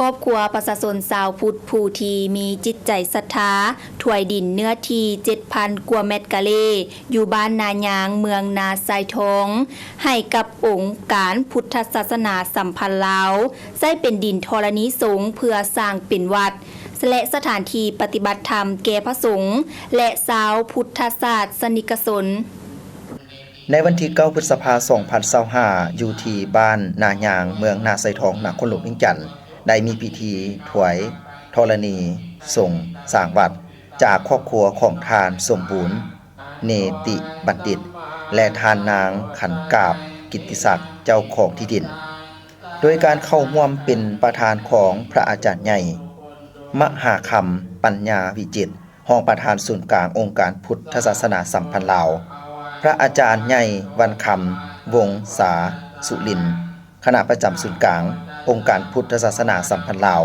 ຄອບຄົວປະຊາຊົນຊາວພຸດຜູ້ທີ່ມີຈິດໃຈສັດທາ ຖວາຍດິນເນື້ອທີ່ເຈັດພັນກວ່າແມັດກາເລ ຢູ່ບ້ານນາຍາງ ເມືອງນາຊາຍທອງ ໃຫ້ກັບອົງການພຸດທະສາສະໜາສຳພັນລາວ ໃຊ້ເປັນດິນທໍລະນີສົງເພື່ອສ້າງເປັນວັດ ແລະ ສະຖານທີ່ປະຕິບັດທຳແກ່ພະສົງ ແລະ ຊາວພຸດທະສາສະນິກະຊົນ. ໃນວັນທີເກົ້າ ພຶດສະພາ ສອງພັນຊາວຫ້າ ຢູ່ທີ່ບ້ານນາຍາງ ເມືອງນາຊາຍທອງ ນະຄອນຫຼວງວຽງຈັນ ໄດ້ມີພິທີຖວາຍທໍລະນີສົງສ້າງວັດ ຈາກຄອບຄົວຂອງທ່ານ ສົມບູນ ເນຕິບັນດິດ ແລະ ທ່ານນາງ ຂັນກາບ ກິດຕິສັກ ເຈົ້າຂອງທີ່ດິນ ໂດຍການເຂົ້າຮ່ວມເປັນປະທານຂອງພະອາຈານໃຫຍ່ ມະຫາຄຳ ປັນຍາວິຈິດ ຮອງປະທານສູນກາງອົງການພຸດທະສາສະໜາສຳພັນລາວ, ພະອາຈານໃຫຍ່ ວັນຄຳ ວົງສາສຸລິນ ຄະນະປະຈຳສູນກາງອົງການພຸດທະສາສະໜາສຳພັນລາວ,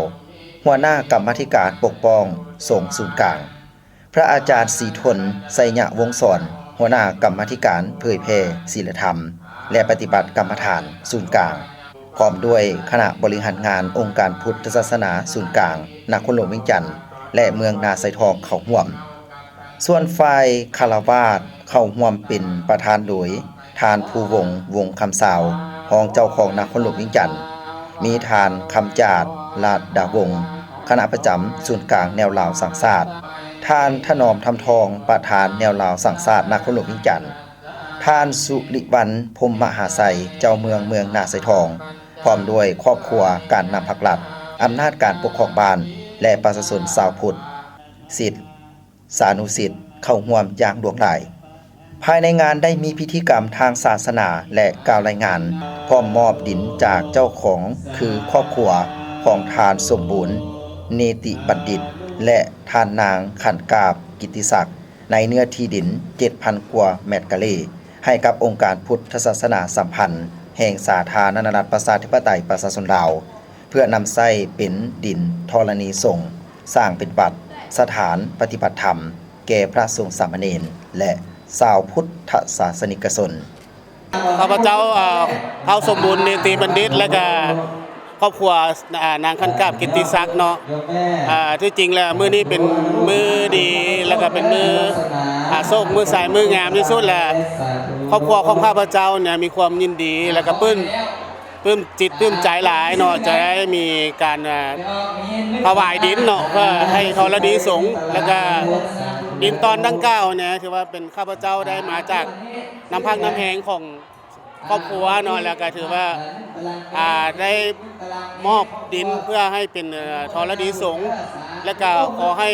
ຫົວໜ້າກຳມາທິການປົກປ້ອງສົງສູນກາງ, ພະອາຈານ ສີທົນ ໄຊຍະວົງສອນ ຫົວໜ້າກຳມາທິການເຜີຍແຜ່ສີລະທຳ ແລະ ປະຕິບັດກຳມະຖານສູນກາງ. ພ້ອມດ້ວຍຄະນະບໍລິຫານງານອົງການພຸດທະສາສະໜາສູນກາງນະຄອນຫຼວງວຽງຈັນ ແລະ ເມືອງນາຊາຍທອງເຂົ້າຮ່ວມ. ສ່ວນຝ່າຍຄາລະວາດເຂົ້າຮ່ວມເປັນປະທານໂດຍ ທ່ານ ພູວົງ ວົງຄຳຊາວ ຮອງເຈົ້າຄອງນະຄອນຫຼວງວຽງຈັນ, ມີທ່ານ ຄຳຈາດ ລາດດາວົງ ຄະນະປະຈຳສູນກາງແນວລາວສ້າງຊາດ, ທ່ານ ຖະໜອມ ທຳທອງ ປະທານແນວລາວສ້າງຊາດນະຄອນຫຼວງວຽງຈັນ, ທ່ານ ສຸລິວັນ ພົມມະຫາໄຊ ເຈົ້າເມືອງເມືອງນາຊາຍທອງ ພ້ອມດ້ວຍຄອບຄົວ, ການນຳພັກລັດ, ອຳນາດການປົກຄອງບ້ານ ແລະ ປະຊາຊົນຊາວພຸດ, ສິດສານຸສິດ ເຂົ້າຮ່ວມຢ່າງຫຼວງຫຼາຍ. ພາຍໃນງານໄດ້ມີພິທີກຳທາງສາສະໜາ ແລະ ກ່າວລາຍງານ ພ້ອມມອບດິນຈາກເຈົ້າຂອງ ຄືຄອບຄົວຂອງທ່ານ ສົມບູນ ເນຕິບັນດິດ ແລະ ທ່ານນາງ ຂັນກາບ ກິດຕິສັກ ໃນເນື້ອທີ່ດິນເຈັດພັນກວ່າແມັດກາເລ ໃຫ້ກັບອົງການພຸດທະສາສະໜາສຳພັນແຫ່ງສາທາລະນະລັດ ປະຊາທິປະໄຕ ປະຊາຊົນລາວ ເພື່ອນຳໃຊ້ເປັນດິນທໍລະນີສົງ ສ້າງເປັນວັດ, ສະຖານປະຕິບັດທຳແກ່ພະສົງສາມະເນນ ແລະ ຊາວພຸດທະສາສະນິກະຊົນ. ຂ້າພະເຈົ້າ ເອີ ທ້າວສົມບູນ ເນຕິບັນດິດ ແລະກະຄອບຄົວ ເອີ ນາງຂັນກາບ ກິດຕິສັກ ເນາະ ເອີ ທີ່ຈິງແລ້ວມື້ນີ້ເປັນມື້ດີ ແລະກະເປັນມື້ ເອີ ໂຊກ ມື້ໃສ ມື້ງາມທີ່ສຸດ ແລະຄອບຄົວຂອງຂ້າພະເຈົ້າເນຍມີຄວາມຍິນດີ ແລະກະປຶ້ມ ປຶ້ມຈິດປຶ້ມໃຈຫຼາຍເນາະ ຈະໄດ້ມີການ ເອີ ຖວາຍດິນເນາະ ເພື່ອໃຫ້ທໍລະນີສົງ ແລະກະດິນຕອນດັ່ງກ່າວເນຍ ຖືວ່າເປັນ ຂ້າພະເຈົ້າໄດ້ມາຈາກນ້ຳພັກນ້ຳແຮງຂອງຄອບຄົວເນາະ ແລະກະຖືວ່າ ອ່າ ໄດ້ມອບດິນເພື່ອໃຫ້ເປັນ ເອີ ທໍລະນີສົງ ແລະກະຂໍໃຫ້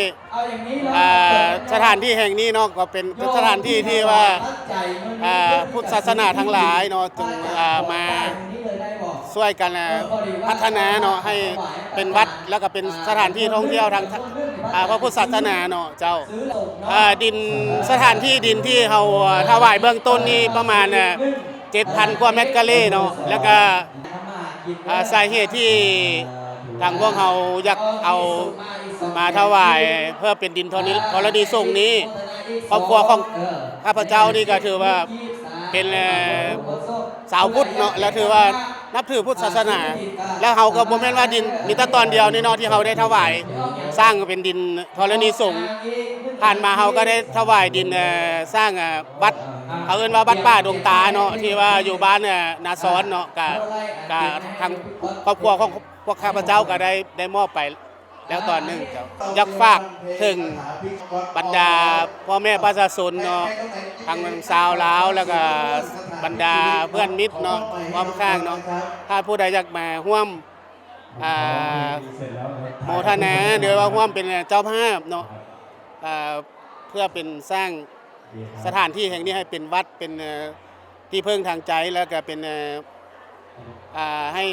ອ່າ ສະຖານທີ່ແຫ່ງນີ້ເນາະ ກໍເປັນສະຖານທີ່ທີ່ວ່າ ອ່າ ພຸດສາສະໜາທັງຫຼາຍເນາະ ຈຶ່ງ ອ່າ ມາຊ່ວຍກັນ ອ່າ ພັດທະນາເນາະ ໃຫ້ເປັນວັດ ແລ້ວກໍເປັນສະຖານທີ່ທ່ອງທ່ຽວທາງ ອ່າ ພະພຸດສາສະໜາເນາະເຈົ້າ. ອ່າ ດິນ ສະຖານທີ່ດິນທີ່ເຮົາ ອ່າ ຖວາຍເບື້ອງຕົ້ນນີ້ປະມານ ອ່າ ເຈັດພັນກວ່າແມັດກາເລເນາະ ແລ້ວກໍ ອ່າ ສາເຫດທີ່ທາງພວກເຮົາຢາກເອົາມາຖວາຍເພື່ອເປັນດິນທໍລະນີ ທໍລະນີສົງນີ້ ຄອບຄົວຂອງຂ້າພະເຈົ້ານີ້ກໍຖືວ່າເປັນ ເອີ ຊາວພຸດເນາະ ແລະຖືວ່ານັບຖືພຸດສາສະໜາ ແລະເຮົາກໍບໍ່ແມ່ນວ່າດິນມີແຕ່ຕອນດຽວນີ້ເນາະ ທີ່ເຮົາໄດ້ຖວາຍສ້າງເປັນດິນທໍລະນີສົງ ຜ່ານມາເຮົາກໍໄດ້ຖວາຍດິນ ເອີ ສ້າງ ເອີ ວັດ ເຂົາເອີ້ນວ່າວັດປ່າດົງຕາເນາະ ທີ່ວ່າຢູ່ບ້ານ ເອີ ນາຊອນເນາະ ກະ ກະທາງຄອບຄົວຂອງພວກຂ້າພະເຈົ້າກະໄດ້ ໄດ້ມອບໄປແລ້ວຕອນໜຶ່ງເຈົ້າ. ຢາກຝາກເຖິງບັນດາພໍ່ແມ່ປະຊາຊົນເນາະ ທັງຊາວລາວ ແລ້ວກະບັນດາເພື່ອນມິດເນາະ ອ້ອມຂ້າງເນາະ ຖ້າຜູ້ໃດຢາກມາຮ່ວມ ອ່າ ໂມທະນາ ຫຼືວ່າຮ່ວມເປັນເຈົ້າພາບເນາະ ອ່າ ເພື່ອເປັນສ້າງສະຖານທີ່ແຫ່ງນີ້ໃຫ້ເປັນວັດ ເປັນ ເອີ ທີ່ເພິ່ງທາງໃຈ ແລ້ວກະເປັນ ເອີ ອ່າ ໃຫ້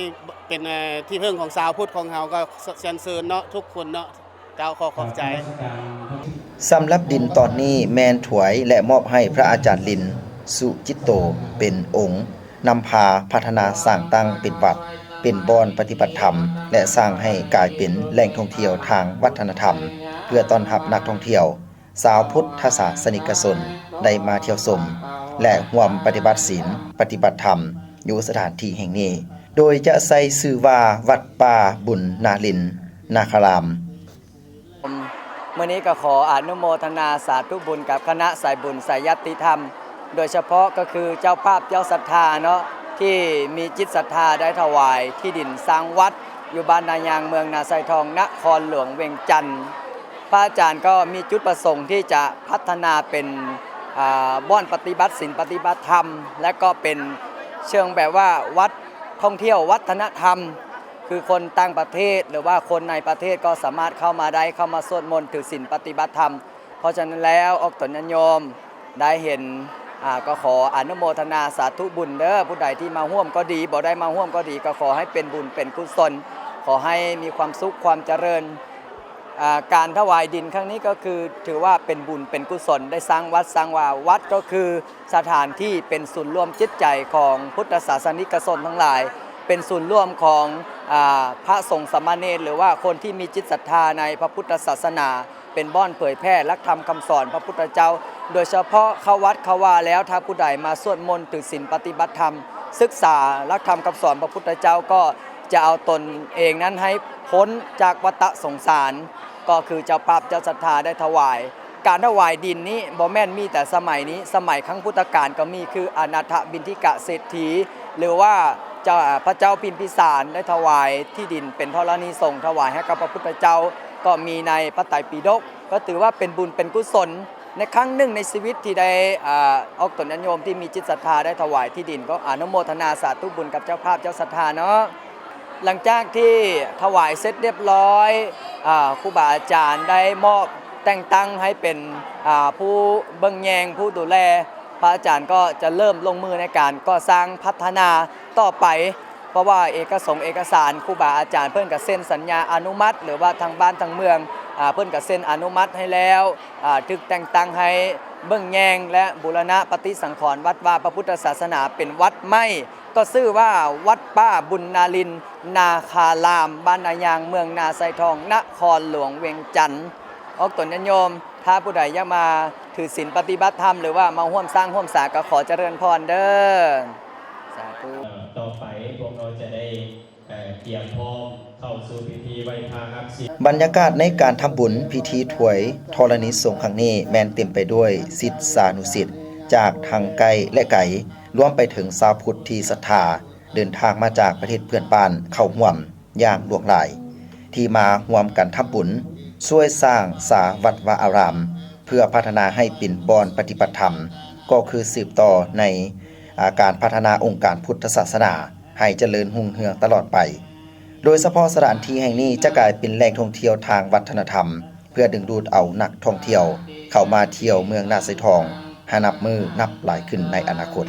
ເປັນ ເອີ ທີ່ເພິ່ງຂອງຊາວພຸດຂອງເຮົາ ກໍ ສ- ສຽນເຊີນເນາະ ທຸກຄົນເນາະ ເຈົ້າ ຂໍຂອບໃຈ. ສຳລັບດິນຕອນນີ້ແມ່ນຖວາຍ ແລະ ມອບໃຫ້ພະອາຈານລິນ ສຸຈິດໂຕ ເປັນອົງນຳພາພັດທະນາສ້າງຕັ້ງເປັນວັດ ເປັນບ່ອນປະຕິບັດທຳ ແລະ ສ້າງໃຫ້ກາຍເປັນແຫຼ່ງທ່ອງທ່ຽວທາງວັດທະນະທຳ ເພື່ອຕ້ອນຮັບນັກທ່ອງທ່ຽວ ຊາວພຸດທະສາສະນິກະຊົນ ໄດ້ມາທ່ຽວຊົມ ແລະ ຮ່ວມປະຕິບັດສິນ ປະຕິບັດທຳ ຢູ່ສະຖານທີ່ແຫ່ງນີ້ ໂດຍຈະໃຊ້ຊື່ວ່າ ວັດປ່າບຸນນາລິນນາຄາລາມ. ມື້ນີ້ກໍຂໍອະນຸໂມທະນາສາທຸບຸນກັບຄະນະສາຍບຸນສາຍຍາດຕິທຳ ໂດຍສະເພາະກໍຄືເຈົ້າພາບເຈົ້າສັດທາເນາະ ທີ່ມີຈິດສັດທາໄດ້ຖວາຍທີ່ດິນສ້າງວັດຢູ່ບ້ານນາຍາງ ເມືອງນາຊາຍທອງ ນະຄອນຫຼວງວຽງຈັນ. ພະອາຈານກໍມີຈຸດປະສົງທີ່ຈະພັດທະນາເປັນ ອ່າ ບ່ອນປະຕິບັດສິນປະຕິບັດທຳ ແລະກໍເປັນເຊີງແບບວ່າວັດທ່ອງທ່ຽວວັດທະນະທຳ ຄືຄົນຕ່າງປະເທດ ຫຼືວ່າຄົນໃນປະເທດກໍສາມາດເຂົ້າມາໄດ້ ເຂົ້າມາສວດມົນຖືສິນປະຕິບັດທຳ. ເພາະສະນັ້ນແລ້ວ ອອກຕົນຍາດໂຍມໄດ້ເຫັນ ອ່າ ກໍຂໍອະນຸໂມທະນາສາທຸບຸນເດີ້. ຜູ້ໃດທີ່ມາຮ່ວມກໍດີ ບໍ່ໄດ້ມາຮ່ວມກໍດີ ກໍຂໍໃຫ້ເປັນບຸນເປັນກຸສົນ ຂໍໃຫ້ມີຄວາມສຸກຄວາມຈະເລີນ. ອ່າ ການຖວາຍດິນຄັ້ງນີ້ກໍຄືຖືວ່າເປັນບຸນເປັນກຸສົນ ໄດ້ສ້າງວັດສ້າງວາ. ວັດກໍຄືສະຖານທີ່ເປັນສູນລວມຈິດໃຈຂອງພຸດທະສາສະນິກະຊົນທັງຫຼາຍ ເປັນສູນລວມຂອງ ອ່າ ພະສົງສາມະເນນ ຫຼືວ່າຄົນທີ່ມີຈິດສັດທາໃນພະພຸດທະສາສະໜາ ເປັນບ່ອນເຜີຍແຜ່ຫຼັກທຳຄຳສອນພະພຸດທະເຈົ້າ. ໂດຍສະເພາະເຂົ້າວັດເຂົ້າວາແລ້ວ ຖ້າຜູ້ໃດມາສວດມົນຖືສິນປະຕິບັດທຳ ສຶກສາຫຼັກທຳຄຳສອນພະພຸດທະເຈົ້າ ກໍຈະເອົາຕົນເອງນັ້ນໃຫ້ພົ້ນຈາກວັດຕະສົງສານ ກໍຄືເຈົ້າພາບເຈົ້າສັດທາໄດ້ຖວາຍ. ການຖວາຍດິນນີ້ບໍ່ແມ່ນມີແຕ່ສະໄໝນີ້ ສະໄໝຄັ້ງພຸດທະການກໍມີ ຄືອະນາຖະບິນທິກະເສດຖີ ຫຼືວ່າເຈົ້າ ພະເຈົ້າພິມພິສານໄດ້ຖວາຍທີ່ດິນເປັນທໍລະນີສົງຖວາຍໃຫ້ກັບພະພຸດທະເຈົ້າ ກໍມີໃນພະໄຕປິດົກ. ກໍຖືວ່າເປັນບຸນເປັນກຸສົນໃນຄັ້ງໜຶ່ງໃນຊີວິດທີ່ໄດ້ ອາ ອອກຕົນຍາດໂຍມທີ່ມີຈິດສັດທາໄດ້ຖວາຍທີ່ດິນ ກໍອະນຸໂມທະນາສາທຸບຸນກັບເຈົ້າພາບເຈົ້າສັດທາເນາະ. ຫຼັງຈາກທີ່ຖວາຍເສັດຮຽບຮ້ອຍ ອາ ຄູບາອາຈານໄດ້ມອບແຕ່ງຕັ້ງໃຫ້ເປັນ ອາ ຜູ້ເບິ່ງແຍງ ຜູ້ດູແລ ພະອາຈານກໍຈະເລີ່ມລົງມືໃນການກໍ່ສ້າງພັດທະນາຕໍ່ໄປ ເພາະວ່າເອກະສົງເອກະສານ ຄູບາອາຈານເພິ່ນກໍເຊັນສັນຍາອະນຸມັດ ຫຼືວ່າທາງບ້ານທາງເມືອງ ອາ ເພິ່ນກໍເຊັນອະນຸມັດໃຫ້ແລ້ວ ອາ ຖືກແຕ່ງຕັ້ງໃຫ້ເບິ່ງແຍງ ແລະ ບູລະນະປະຕິສັງຂອນວັດວາ ພະພຸດທະສາສະໜາເປັນວັດໃໝ່ ກໍຊື່ວ່າ ວັດປ່າບຸນນາລິນນາຄາລາມ ບ້ານນາຍາງ ເມືອງນາຊາຍທອງ ນະຄອນຫຼວງວຽງຈັນ. ອອກຕົນຍາດໂຍມ ຖ້າຜູ້ໃດຢາກມາຖືສິນປະຕິບັດທຳ ຫຼືວ່າມາຮ່ວມສ້າງຮ່ວມສາ ກໍຂໍຈະເລີນພອນເດີ້. ສາທຸ. ຕໍ່ໄປພວກເຮົາຈະໄດ້ ເອີ ກຽມພ້ອມເຂົ້າສູ່ພິທີໄຫວ້ພະຮັບສິນ. ບັນຍາກາດໃນການທຳບຸນພິທີຖວາຍທໍລະນີສົງຄັ້ງນີ້ ແມ່ນເຕັມໄປດ້ວຍສິດສານຸສິດຈາກທັງໃກ້ ແລະ ໄກ, ລວມໄປເຖິງຊາວພຸດທີ່ສັດທາ ເດີນທາງມາຈາກປະເທດເພື່ອນບ້ານເຂົ້າຮ່ວມຢ່າງຫຼວງຫຼາຍ ທີ່ມາຮ່ວມກັນທຳບຸນ ຊ່ວຍສ້າງສາວັດວາອາຣາມ ເພື່ອພັດທະນາໃຫ້ເປັນບ່ອນປະຕິບັດທຳ ກໍຄືສືບຕໍ່ໃນ ອາ ການພັດທະນາອົງການພຸດທະສາສະໜາໃຫ້ຈະເລີນຮຸ່ງເຮືອງຕະຫຼອດໄປ. ໂດຍສະເພາະສະຖານທີ່ແຫ່ງນີ້ຈະກາຍເປັນແຫຼ່ງທ່ອງທ່ຽວທາງວັດທະນະທຳ ເພື່ອດຶງດູດເອົານັກທ່ອງທ່ຽວເຂົ້າມາທ່ຽວເມືອງນາຊາຍທອງ ໃຫ້ນັບມື້ນັບຫຼາຍຂຶ້ນໃນອະນາຄົດ.